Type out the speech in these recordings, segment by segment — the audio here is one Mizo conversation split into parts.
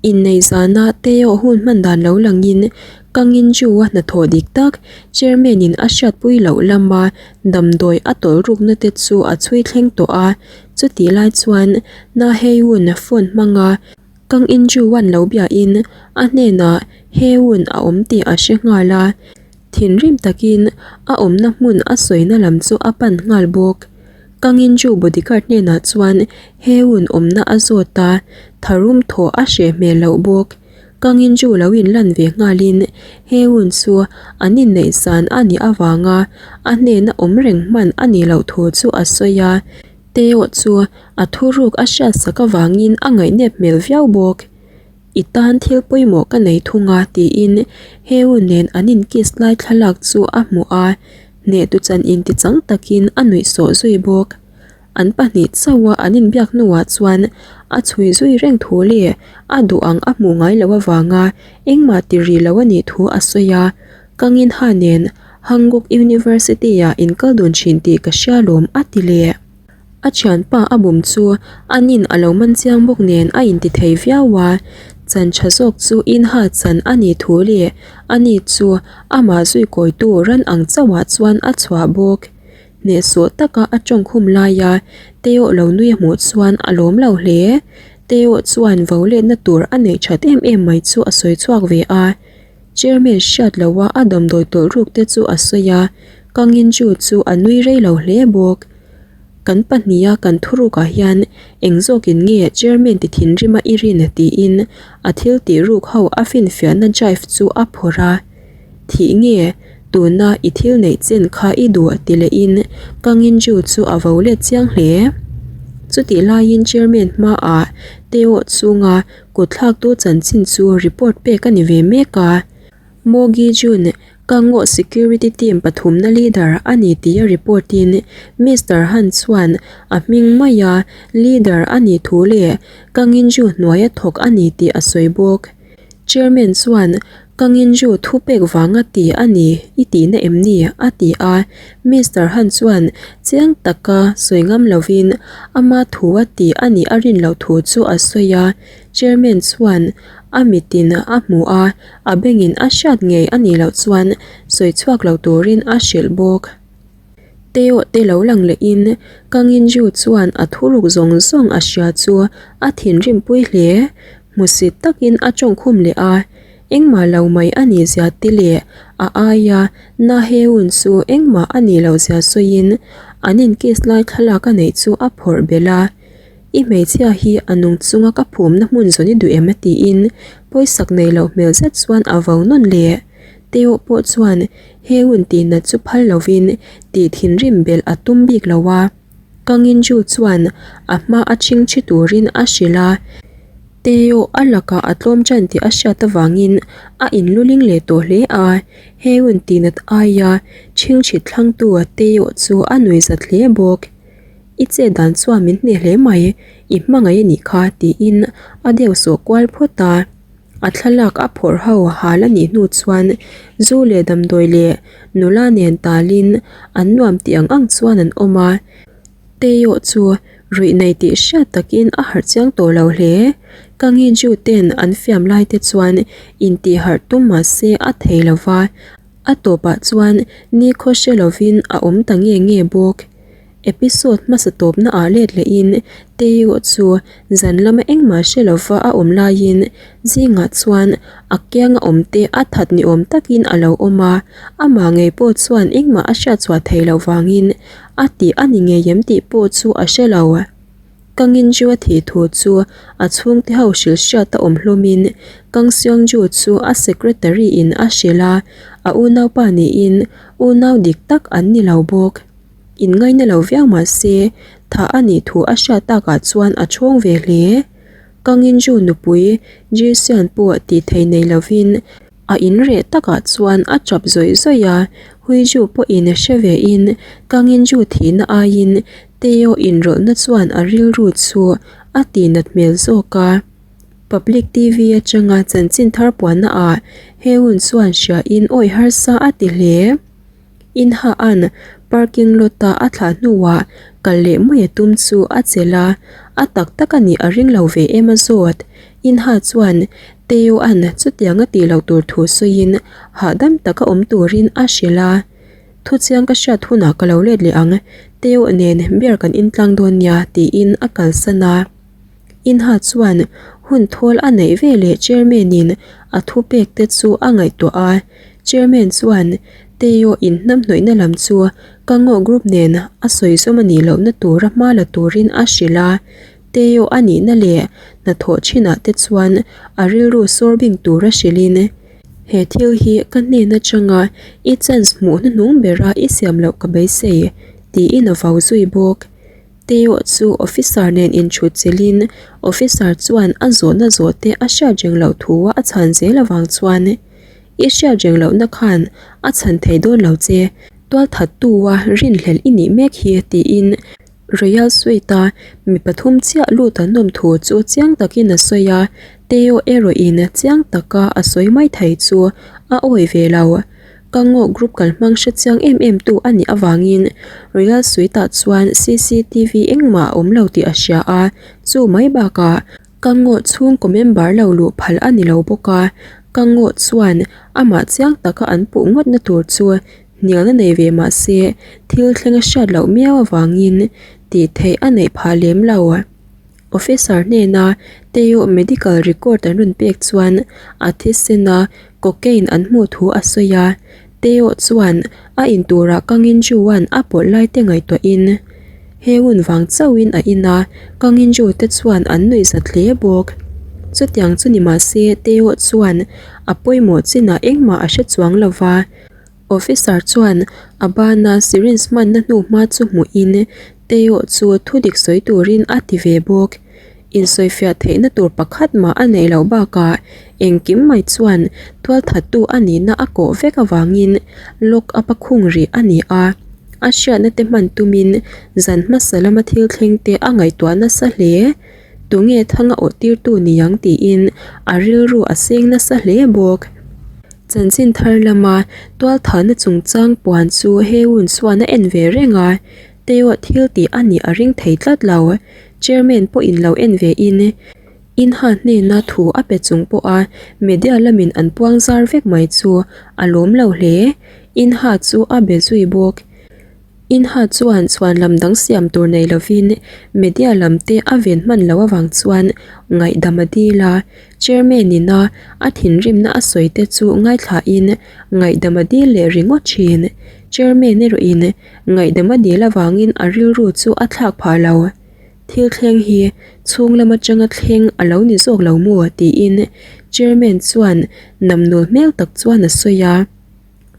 Innei zana Teo hun hman dan lo langin Kang In-ju-a hnathawh dik tak Chairman-in a hriatpui loh lama damdawi a tawlh rukna te chu a chhui thleng tawh a, chutih lai chuan Na Hae-un phone hmanga Kang In-ju-a'n lo biahin a hnenah Hae-un a awm tih a hre nghal a, thinrim takin a awmna hmun a sawina lam chu a pan nghal bawk. Kang In-ju bodyguard hnenah chuan Hae-un awmna a zawt a, tharum thaw a hreh hmel loh bawk. Kang In-ju lo inlan ve nghalin Hae-un chu an inneih zan a nih avanga a hnena awm reng hman a nih loh thu chu a sawi a, Teo chu a thuruk a hriatsak avangin a ngaihnep hmel viau bawk. I tan thil pawimawh ka nei thung a tiin Heu nen an in kiss lai thlalak chu a hmuh a, hnehtu chan inti chang takin a nuih sawh zui bawk. An pahnih chauha an inbiak hnuah chuan a chhui zui reng thu leh a duh ang a hmuh ngai loh avanga engmah ti rih lo a nih thu a sawi a, Kang In Ha nen Hanguk University-ah inkal dun thin tih ka hria lawm a ti leh. A thianpa a bum chu a nin a lo man chiang bawk nen a inti thei viau a, chan tha zawk chu in ha chan a nih thu leh a ni chu amah zui kawitu ran ang chauhah chuan a chhuah bawk. Hnehsawh taka a tawngkhum laia Teo lo nui a hmuh chuan a lawm lo hle. Teo chuan vo letna tur a neih that em em mai chu a sawi chhuak ve a. Chairman hriat loha a damdawi tawlh ruk te chu a sawi a, Kang In Ju chu a nui rei lo hle bawk. Kan pahniha kan thurukah hian eng zawkin nge Chairman ti thinrima i rin tiin a thil tih ruk ho a finfiahna drive chu a phawrh a. Thih nge tuna i thil neih chen kha i duh ti lehin Kang In Ju chu a vo let chiang hle. Chutih laiin Chairman hmaah Teo chunga Kutthlaktu chanchin chu report pek a ni ve mek a. Mo Gi Jun, Kangawh security team pathumna leader a ni tih a report in Mister Han chuan a hming maia leader a nih thu leh Kang In Ju hnuaia thawk a ni tih a sawi bawk. Chairman chuan Kang In Ju thu pek vanga ti a ni i tihna em ni? a ti a. Mister Han chuan chiang taka sawi ngam lovin ama thu a ti a nih a rin loh thu chu a sawi a. Chairman chuan a mitin a hmu a, a bengin a hriat ngei a nih loh chuan sawi chhuak lo turin a hrilh bawk. Teo te lo lang lehin Kang In Ju chuan a thuruk zawng zawng a hria chu a thinrim pui hle. Hmusit takin a tawngkhum leh a, engmah lo mai a nih zia te leh a aia Na Hae-un chu engmah a nih loh zia sawiin an in kiss lai thlalak a neih chu a phawrh belh a. I hmeichhia hi a nung chunga ka phumna hmun zawn i duh em a tiin pawisak nei loh hmel zet chuan a vo nawn leh. Teo pawh chuan he hun tihnat chu phal lovin tih thinrim belh a tum bik lo a. Kang In Ju chuan a hma a chhingchhi turin a hrilh a. Teo a lakah a tlawm tan tih a hriat avangin a inluling leh tawh hle a. He hun tihnat aia chhingchhit thlangtu Teo chu a nuihzat hle bawk. I chet dan chuan min hneh hle mai, i hmangaih a nih kha tiin a deuh sawh kual phawt a. A thlalak a phawrh ho hal a nih hnu chuan zu leh damdawi leh nula nen talin an nuam tih ang ang chuan an awm a. Teo chu ruih nei tih hriat takin a harh chiang tawh lo hle. Ka nginju ten an fiam lai te chuan intih harh tum mah se a thei lo va, a tawpah chuan nikhaw hre lovin a awm ta nge nge bawk. Episode hmasa tawpna ah let lehin Teo chu zan lama engmah hre lova a awm laiin zingah chuan a kianga awm te a that ni awm takin a lo awm a, amah ngei pawh chuan engmah a hriat chhuah theih loh vangin a tih a ni ngei em tih pawh chu a hre lo. Kang Inju a thih thu chu a chhungte ho hrilh hriat a awm hlawmin Kang Seongju chu a secretary in a hrilh a, a unaupa niin unau dik tak an ni lo bawk. In ngaina lo viau mah se, thah a nih thu a hriat takah chuan a chhawng ve hle. Kang Inju nupui Jisian pawh tih thei nei lovin a in reh takah chuan a tap zawih zawih a, Huiju pawhin hre vein Kang Inju thihna aiin Teo inrawlhna chuan a rilru chu a tihnat hmel zawk a. Public TV atanga chanchin thar puanna ah Heun chuan hriain awih harsa a ti hle. Inha-a'n Parking lot a a thlah hnuah kal leh mai a tum chu a chelh a, a tak tak a nih a ring lo ve em a zawt. Inha chuan Teo-a'n chutiang a tih loh tur thu sawiin hahdam taka awm turin a hrilh a. Thuchiang ka hriat hunah ka lo let leh ang, Teo nen beer kan intlang dawn nia tiin a kalsan a. Inha chuan hun thawl a neih ve leh Chairman-in a thupek te chu a ngaihtuah a. Chairman chuan Teo inhnamhnawihna lam chu ka ngaw group nen a sawi zawm a nih lohna tura hma la turin a hrilh a. Teo a nihna leh hnathawh thinah te chuan a rilru sawr bing tura hrilhin, He thil hi ka hnen atanga i chance hmuh hnuhnung bera i siam loh ka beisei, tiin a vau zui bawk. Teo chu officer nen inchhut chilhin officer chuan a zawhna zawh te a hriat reng loh thu a chhan zel avang chuan, I hriat reng lohna khan a chhan thei dawn lo che, tualthattua rinhlelh i nih mek hi, tiin Royal Suite-a mi pathum chiah lut an awm thu chu chiang takin a sawi a, Teo erawhin chiang taka a sawi mai thei chu a awi ve lo. Ka ngaw group kalhmang hre chiang em em tu a nih avangin Royal Suite-ah chuan cctv engmah a awm lo tih a hria a, chu mai bakah Ka ngaw chhungkaw member lo luh phal a ni lo bawk a, ka ngaw chuan amah chiang taka an puh ngawtna tur chu hnialna nei ve mah se thil thleng a hriat loh miau avangin tih theih a neih phah lem lo. Officer hnena Teo medical record an rawn pek chuan a thisen a cocaine an hmuh thu a sawi a, Teo chuan a in turah Kanginjuan a pawlh lai te ngaihtuahin he hun vang chauhin a in a, Kanginju te chuan an nuih zat hle bawk. Chutiang chu ni mah se Teo chuan a pawimawh chinah engmah a hre chuang lo va. Officer chuan a bana syringe hmanna hnu hma chu hmuhin Teo chu thudik sawi turin a ti ve bawk. Insawifiah theihna tur pakhat mah a neih loh bakah engkim mai chuan tualthattu a nihna a kawh vek avangin lock up a khung rih a ni a. A hriatna te hman tumin zan hmasa lama thil thleng te a ngaihtuah nasa hle. Tunge thanga awh tirtu ni ang tiin a rilru a seng nasa hle bawk. Chanchin thar lama tualthahna chungchang puan chu Heun chuan a en ve reng a, Teo thil tih a nih a ring thei tlat lo. Chairman pawhin lo en ve in, Inha hnena thu a pe chung pawha media lamin an puang zar vek mai chu a lawm lo hle. Inha chu a be zui bawk. Inha chuan chhuan lam dang siam tur nei lovin media lam te a ven hman loh avang chuan ngaihdam a dil a. Chairman ina a thinrimna a sawi te chu ngaithlain ngaihdam a dil leh ringawt thin. Chairman erawhin Ngaihdam a dil avangin a rilru chu a thlak phah lo. Thil thleng hi chhung lam atanga thleng a lo ni zawk lo maw tiin Chairman chuan namnul hmel tak chuan a sawi a.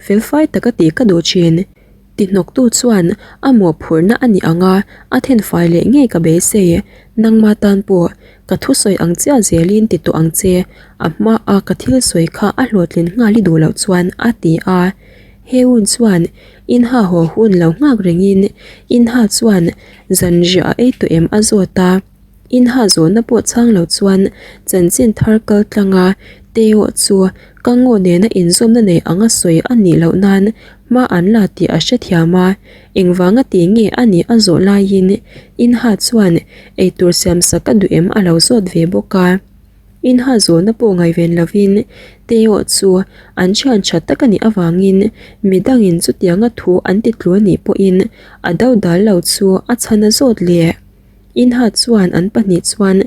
Felfai taka tih ka duh thin. Tihnawktu chuan a mawhphurhna a nih ang a, a thenfai leh ngei ka beisei. Nangma tan pawh ka thusawi ang chiah zelin ti tawh ang che, a hmaa ka thil sawi kha a hlawhtlin nghal i duh loh chuan a ti a. Heun chuan Inha haw hun lo nghak rengin Inha chuan zanriah a ei tawh em a zawt a. Inha zawhna pawh chhang lo chuan chanchin thar kal tlanga Teo chu ka ngaw nena inzawmna nei anga sawi a nih loh nan hma an la tih a hrethiam a. Engvanga ti nge a nih a zawh laiin Inha chuan eitur siamsak a duh em a lo zawt ve bawk a. Inha zawhna pawh ngaihven lovin Teo chu an thian tha tak a nih avangin midangin chutianga thu an ti tlu a nih pawhin a dodal lo chu a chhan a zawt leh. Inha chuan an pahnih chuan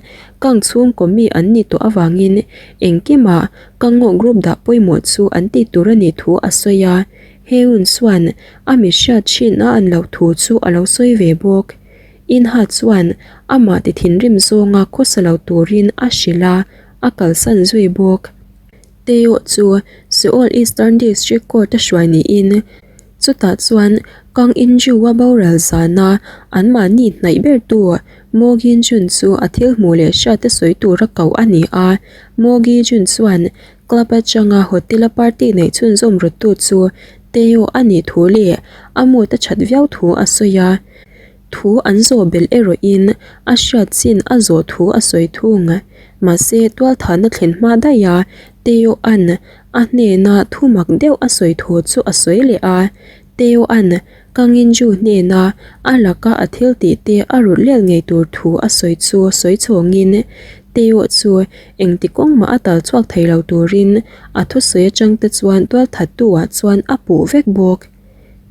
kang chhungkaw mi an nih tawh avangin engkimah ka ngaw group dah pawimawh chu an tih tur a nih thu a sawi a, Heun chuan a mi hriat thin a an loh thu chu a lo sawi ve bawk. Inha chuan amah ti thinrim zawnga khawsa lo turin a hrilh a, a kalsan zui bawk. Teo chu Seoul Eastern District Court a hruai niin chutah chuan Kang In-ju-a boral zana anmahni hnaih bertu Mo Gi-jun chu a thil hmuh leh hriatte sawi tura koh a ni a. Mo Gi-jun chuan club atanga hotel-a party neih chhunzawm rawttu chu Teo a nih thu leh a mood a that viau thu a sawi a. Thu an zawh belh erawhin a hriat chin a zawh thu a sawi thung. Mahse, tualthahna thlen hma daih a, Teo-a'n a hnena thu mak deuh a sawi thu chu a sawi leh a. Teo-a'n Kang In-ju hnena a laka a thil tih te a rulh lel ngei tur thu a sawi chu sawi chhawngin Teo chu engti kawng mah a tal chhuak thei lo turin a thusawi atang te chuan tualthattu ah chuan a puh vek bawk.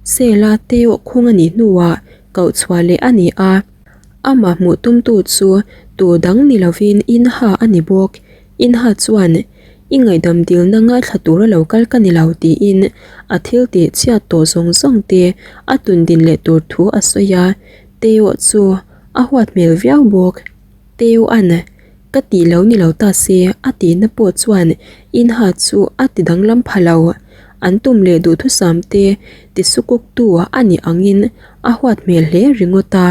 Sela Teo khung a nih hnuah koh chhuah leh a ni a, amah hmuh tumtu chu tu dang ni lovin Inha a ni bawk. Inha chuan, I ngaihdam dilna ngaithla tura lo kal ka ni lo tiin a thil tih chhiat tawh zawng zawng te a tun din leh tur thu a sawi a, Teo chu a huat hmel viau bawk. Teo-a'n ka tih lo ni lo ta se a tihna pawh chuan Inha chu a ti danglam pha lo. An tum leh duhthusam te tisukuktu a nih angin a huat hmel hle ringawt a.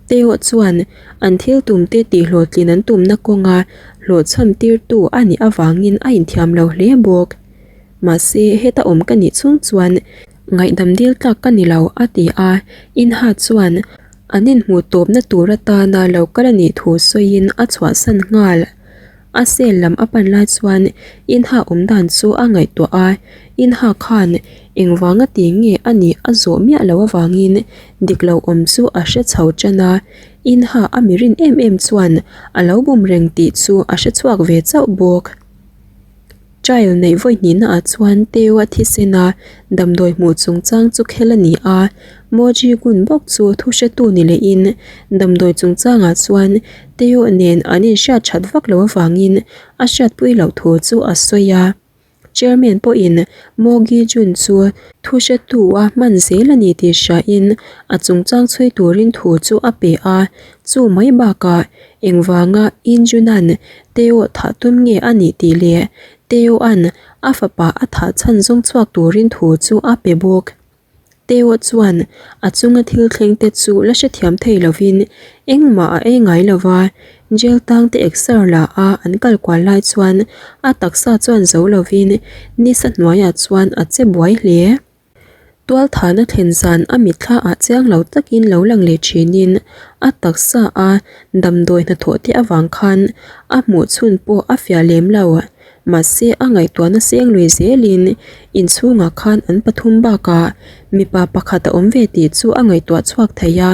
Teo chuan an thil tumte tihhlawhtlin an tumna kawnga hlawhchham tirtu a nih avangin a inthiam lo hle bawk. Mahse, heta awm ka nih chhung chuan ngaihdam dil tlak ka ni lo, a ti a. Inha chuan an inhmuh tawpna tur atana lo kal a nih thu sawiin a chhuahsan nghal. A cell lam a pan lai chuan Inha awm dan chu a ngaihtuah a, Inha khan engvanga ti nge a nih a zawh miah loh avangin dik lo awm chu a hre chho tan a, Inha a mi rin em em chuan a lo bum reng tih chu a hre chhuak ve chauh bawk. Trial neih vawi hnihna ah chuan Teo a thisen a, damdawi hmuh chungchang chu khel a ni a, Moji Gun bawk chu thu hretu ni lehin damdawi chungchang ah chuan Teo nen an inhriat that vak loh avangin a hriatpui loh thu chu a sawi a. Chairman pawhin Mogi Jun chu thu hretu a hman zel a ni tih hriain a chungchang chhui turin thu chu a pe a, chu mai bakah Engvanga Injuna'n Teo thah tum nge a nih tih leh Teo-a'n a fapa a thah chhan zawng chhuak turin thu chu a pe bawk. Teo chuan a chunga thil thleng te chu la hrethiam thei lovin engmah a ei ngai lo va, jail tang te exer la a an kal kual lai chuan a taksa chuan zo lovin nisa hnuaiah chuan a che buai hle. Tualthahna thlen zan a mitthla ah chiang lo takin lo lang leh thinin a taksa a damdawi hnathawh te avang khan a hmuh chhun pawh a fiah lem lo. Mahse a ngaihtuahna seng lui zelin inchhungah khan an pathum bakah mipa pakhat a awm ve tih chu a ngaihtuah chhuak thei a,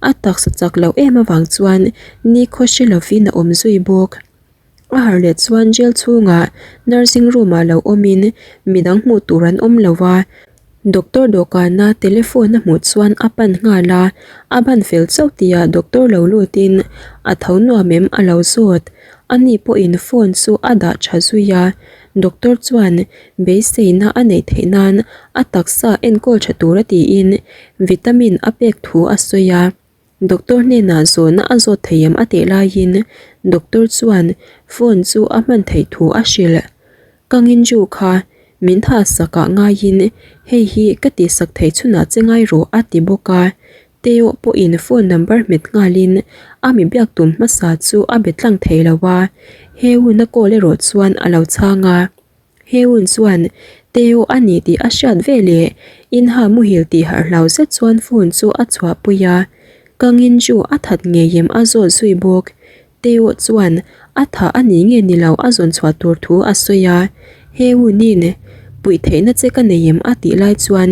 a taksa chak loh em avang chuan nikhaw hre lovin a awm zui bawk. A harh leh chuan jail chhungah nursing room ah lo awmin midang hmuh tur an awm lo a, doctor dawhkana telephone a hmuh chuan a pan nghal a, a ban fel chauh tihah doctor lo lutin a tho nuam em a lo zawt, ani pawhin phone chu a dah tha zui a, doctor chuan beiseina a neih theih nan a taksa enkawl tha tura tiin vitamin a pek thu a sawi a. Doctor hnenah zawhna a zawt thei em a tih laiin doctor chuan phone chu a hman theih thu a hrilh. Ka nginju kha min tha sak ah ngaiin hei hi ka tihsak theih chhunah che ngai rawh a ti bawk a. Teo pawhin phone number hmet nghalin a mi biak tum hmasa chu a be tlang thei lo a, he hun a call erawh chuan a lo chhang a. Heun chuan Teo a ni tih a hriat ve leh Inha muhil tih harh hlau zet chuan phone chu a chhuahpui a, Ka nginju a that ngei em a zawt zui bawk. Teo chuan a thah a ni nge ni lo a zawn chhuah tur thu a sawi a, Heunin puih theihna che ka nei em a tih lai chuan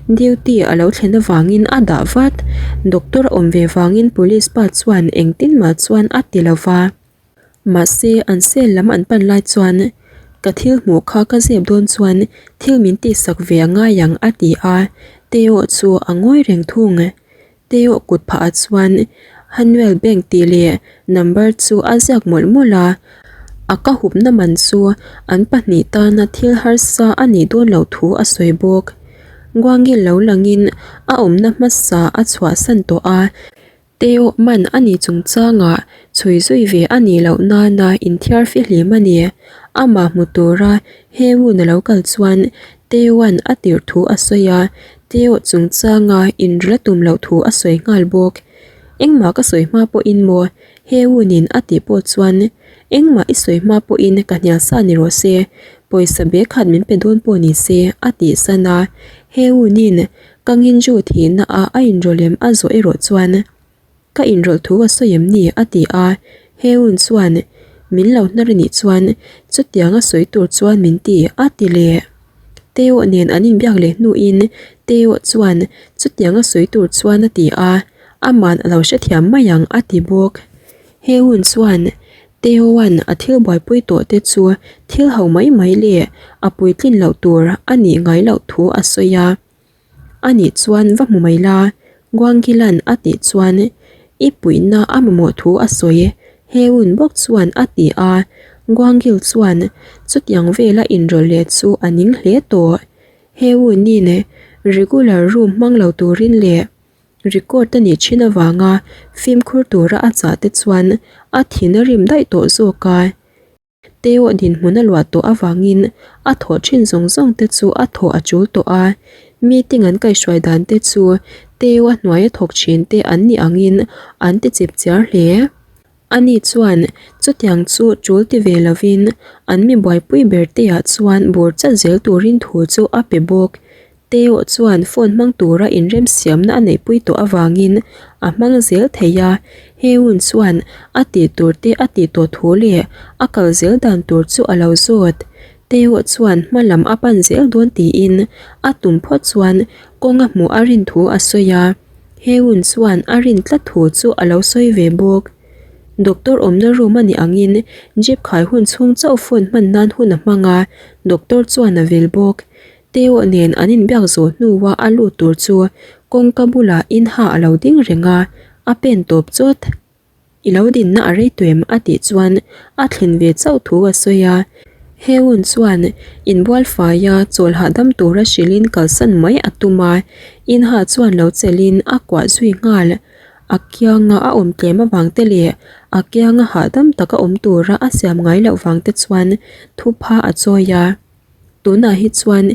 duty a lo thlen avangin a dah vat. Doctor a awm ve vangin police pa chuan engtin mah chuan a ti lo va. Mahse, an cell lam an pan lai chuan ka thil hmuh kha ka zep dawn chuan thil min tihsak ve a ngai ang a ti a, Teo chu a ngawi reng thung. Teo kut phah ah chuan Hanuel bank tih leh number chu a ziak mawlh mawlh a, a ka hupna man chu an pahnih tana thil harsa a nih dawn loh thu a sawi bawk. Guangil lo langin a awmna hmasa a chhuahsan tawh a, Teo man a nih chungchangah chhui zui ve a nih loh nana inthiar fihlim a ni. Amah hmu tura Heun a lo kal chuan Teoan a tirh thu a sawi a, Teo chungchanga inril a tum loh thu a sawi nghal bawk. Engmah ka sawi hma pawhin maw? Heunin a tih pawh chuan Engmah i sawi hma pawhin ka hnial sa ni rawh se, pawisa bag khat min pe dawn pawh ni se a tih san a. Heunin Ka nginju thihna ah a inrawlh em a zawh erawh chuan ka inrawlh thu a sawi em ni a ti a, Heun chuan min lo hnar anih chuan chutiang a sawi tur chuan min ti a ti leh. Teo nen an inbiak leh hnuin Teo chuan chutianga sawi tur chuan a ti a, aman a lo hrethiam mai ang a ti bawk. He hun chuan Teoan a thil buaipui tawh te chu thil ho mai mai leh a puitlin loh tur a nih ngai loh thu a sawi a. A nih chuan va hmu mai la, Guangilan a tih chuan i puihna a mamawh thu a sawi, Heun bawk chuan a ti a. Guangil chuan chutiang vela inrawlh leh chu a ning hle tawh. Heunin regular room hmang lo turin leh record a nih thin avanga fimkhur tura a chah te chuan a thin a rim daih tawh zawk a. Teo dinhmun a luah tawh avangin a thawh thin zawng zawng te chu a thawh a tul tawh a, meeting an kaihhruai dan te chu Teo a hnuaia thawk thin te an nih angin an ti chip chiar hle. Ani chuan chutiang chu tul ti ve lovin an mi buaipui ber te ah chuan bur chat zel turin thu chu a pe bawk. Teo chuan phone hmang tura inremsiamna a neihpui tawh avangin a hmang zel thei a, Heun chuan a tih tur te a tih tawh thu leh a kal zel dan tur chu a lo zawt. Teo chuan hma lam a pan zel dawn tiin a tum phawt chuan kawng a hmuh a rin thu a sawi a, Heun chuan a rin tlat thu chu a lo sawi ve bawk. Doctor awmna room a nih angin jeep khai hun chhung chauh phone hman nan hun a hmang a, doctor chuan a vil bawk. Teo nen an inbiak zawh hnua a lut tur chu kawngka bulah inha a lo ding reng a, a pen tawp chawt. I lo dinna a rei tuem a tih chuan a thlen ve chauh thu a sawi a. Heun chuan inbual faia chawl hahdam tura hrilhin kalsan mai a tum a, inha chuan lo chelhin a kuah zui nghal. A kianga a awm tlem avang te leh a kianga hahdam taka awm tura a siam ngai loh vang te chuan thupha a chawi a. Tunah hi chuan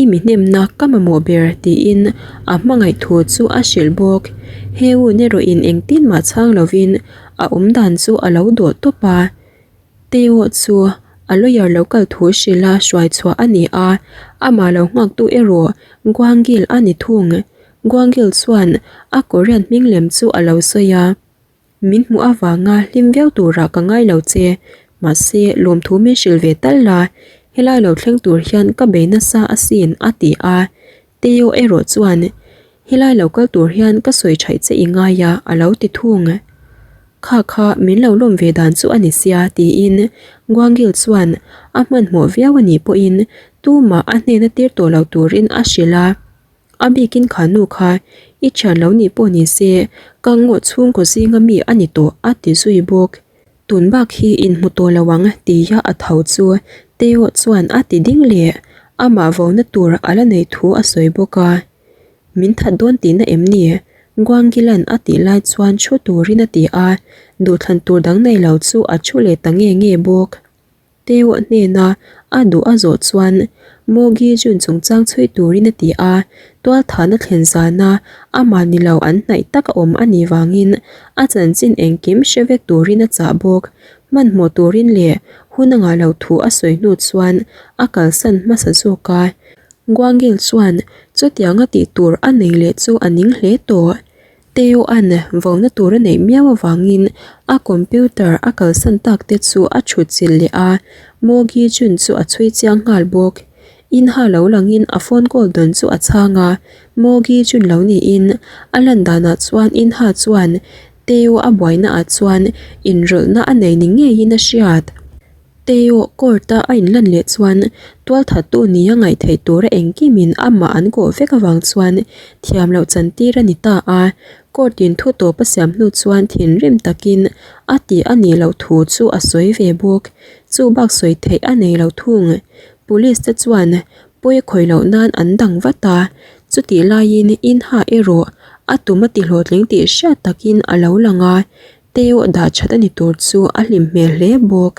i mi hnemna ka mamawh ber tiin a hmangaih thu chu a hrilh bawk. He hun erawhin engtin mah chhang lovin a awm dan chu a lo dawh tawp a. Teo chu a lawyer lo kal thu hrilh a hruai chhuah a ni a, amah lo nghaktu erawh Guangil a ni thung. Guangil chuan a Korean hming lem chu a lo sawi a. Min hmuh avanga hlim viau turah ka ngai lo che, mahse lawmthu min hrilh ve tal la, helai lo thleng tur hian ka bei nasa asin a ti a. Teo erawh chuan, Helai lo kal tur hian ka sawi thaih che i ngai a a lo ti thung. Kha kha min lo lawm ve dan chu a ni sia tiin Guangil chuan a hmanhmawh viau a nih pawhin tumah a hnena tir tawh lo turin a hrilh a. A bikin kha nu kha i thian lo nih pawh ni se ka ngawh chhungkaw zinga mi a ni tawh a ti zui bawk. Tun bak hi inhmu tawh lo ang tia a tho chu Teo chuan a ti ding leh amah vona tur a la nei thu a sawi bawk a. Min that dawn tihna em ni? Guangilan a tih lai chuan thu turin a ti a, duhthlan tur dang nei lo chu a thu leh ta nge nge bawk. Teo hnena a duh a zawh chuan Mogi Jun chungchang chhui turin a ti a, tualthahna thlen zana amah ni lo an hnaih tak a awm a nih vangin a chanchin engkim hre vek turin a chah bawk. Hmanhmawh turin leh hun a ngah loh thu a sawi hnu chuan a kalsan hmasa zawk a. Guangil chuan chutianga tih tur a nei leh chu a ning hle tawh. Teo-a'n vona tur a neih miau avangin a computer a kalsan tak te chu a chhut chilh leh a, Mogi Jun chu a chhui chiang nghal bawk. Inha lo langin a phone call dawn chu a chhang a, Mogi Jun lo niin a lan danah chuan Inha chuan Teo a buaina ah chuan inrawlhna a nei ni ngeiin a hriat. Teo court-a a inlan leh chuan tualthattu nia ngaih theih tura engkimin amah an kawh vek avang chuan thiam loh chantir a ni ta a. Court-in thu tawp a siam hnu chuan thinrim takin a tih a nih loh thu chu a sawi ve bawk. Chu bak sawi theih a nei lo thung. Police te chuan pawi a khawih loh nan an dang vat a, chutih laiin Inha erawh a tum a ti hlawhtling tih hriat takin a lo lang a. Teo dah that a ni tur chu a hlim hmel hle bawk.